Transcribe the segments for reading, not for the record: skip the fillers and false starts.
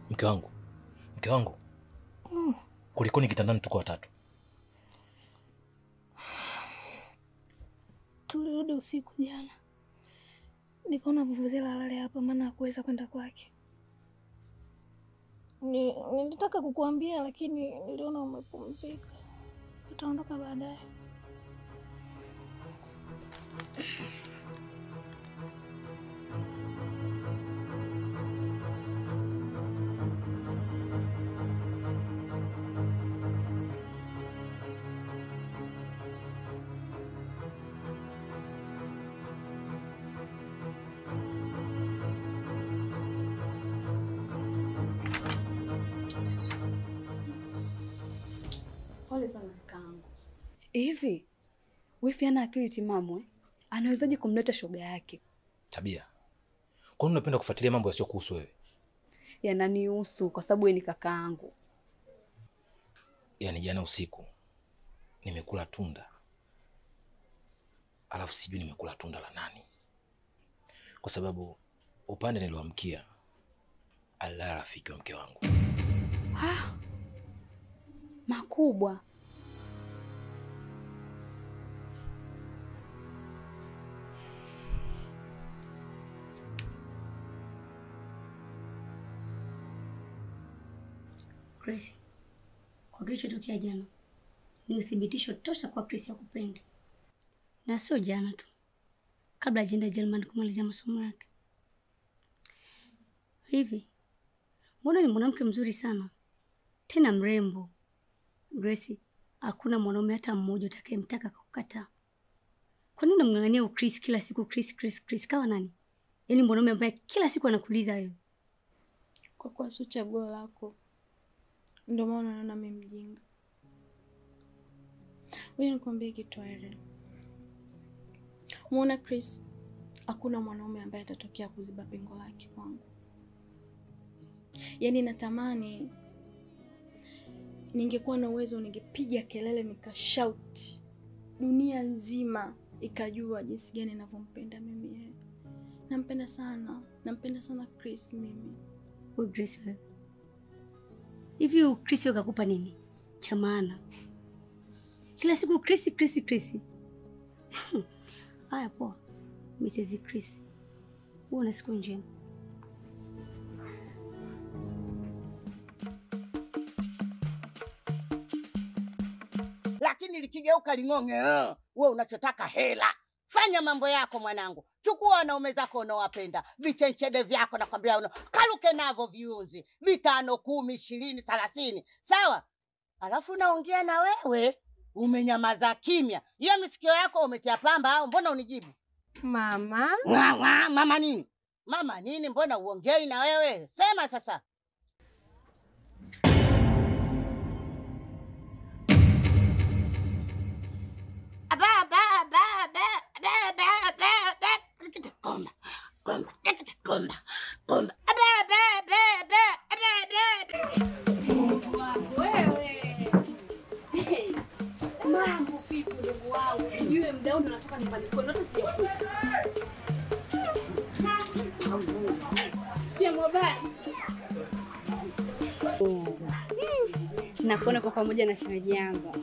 Mke wangu. Mke wangu. Kulikoni kitandani tuko watatu? Tulirudi usiku jana. Nikaona Vuvuzela alale hapa maana hakuweza kwenda kwake. Nilitaka kukuambia lakini niliona umepumzika. Utaondoka baadaye. Pole sana kakaangu. Hivi wifi ana akili timamu eh? Anawezaje kumleta shoga yake? Tabia. Kwa nini unapenda kufuatilia mambo yasiyokuhusu wewe? Yananihusu kwa sababu yeye ni kakaangu. Yaani jana usiku nimekula tunda. Alafu sijui nimekula tunda la nani. Kwa sababu upande nilioamkia alilala rafiki wa mke wangu. Ah. Makubwa. Chris, kwa kilichotokea jana ni uthibitisho tosha kwa Chris hakupenda. Na sio jana tu, kabla hajaenda Germany kumalizia masomo yake. Hivi mbona ni mwanamke mzuri sana, tena mrembo. Grace, hakuna mwanaume hata mmoja utakayemtaka kukataa. Kwa nini unamng'ang'ania Chris kila siku? Chris, Chris, Chris kawa nani? Yaani mwanaume ambaye kila siku anakuuliza wewe. Kwa kuwa sio chaguo lako, ndio maana unaona mimi mjinga. Wewe nikwambie kitu Irene. Muona Chris, hakuna mwanaume ambaye atatokea kuziba pengo lake kwangu. Yaani natamani ningekuwa na uwezo ningepiga kelele nikashout, dunia nzima ikajua jinsi gani ninavyompenda mimi yeye. Nampenda sana, nampenda sana Chris mimi. Wewe Grace wewe. Hivi Chris wewe kakupa nini cha maana? Kila siku Chris, Chris, Chris. Haya poa. Mrs. Chris, uwe na siku njema. Lakini likigeuka ling'onge, wewe unachotaka hela. Fanya mambo yako mwanangu. Chukua wanaume zako unaowapenda, vichenchede vyako nakwambia uno. Kaluke navyo viunzi, 5, 10, 20, 30. Sawa? Alafu naongea na wewe, umenyamaza kimya. Hiyo misikio yako umetia pamba au mbona unijibu? Mama. Wa, mama nini? Mama nini, mbona uongei na wewe? Sema sasa. Komba, komba, komba, komba. Ba ba ba ba ba ba. Wewe. Mambo vipi ndugu wangu? Yule mdau ndo natoka nyumbani kwenu hata sijakuta. Sio mobile. Nakuona kwa pamoja na shemeji yangu.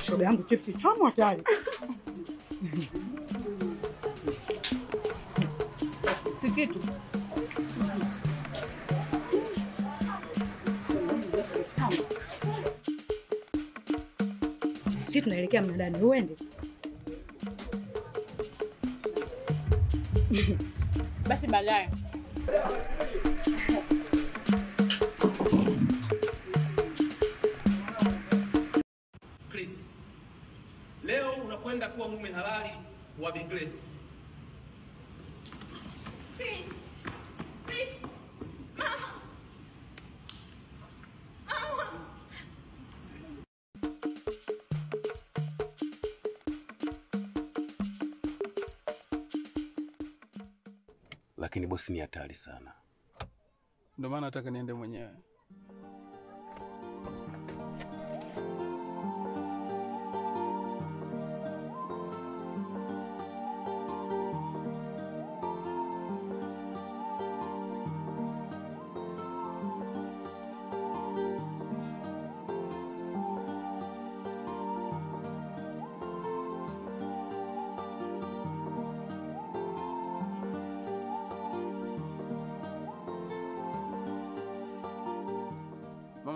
Shoga yangu chipsi tamu hatari. Si kitu. Sisi tunaelekea mnadani, uende. Basi baadaye. Chris, leo unakwenda kuwa mume halali wa Bi Grace. Chris, Chris, mama. Mama. Lakini bosi ni hatari sana. Ndio maana nataka niende mwenyewe.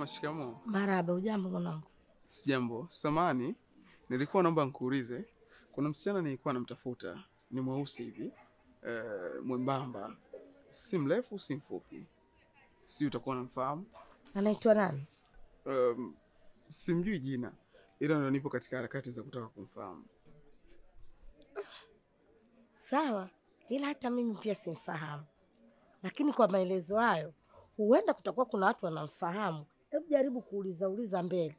Mama, shikamoo. Marahaba, ujambo mwanangu? Sijambo. Samahani, nilikuwa naomba nikuulize. Kuna msichana nilikuwa namtafuta, ni mweusi hivi, mwembamba, si mrefu si mfupi. Si utakuwa unamfahamu? Anaitwa nani? Simjui jina, ila ndo nipo katika harakati za kutaka kumfahamu. Sawa, ila hata mimi pia simfahamu. Lakini kwa maelezo hayo, huenda kutakuwa kuna watu wanamfahamu. Hebu jaribu kuuliza uliza mbele.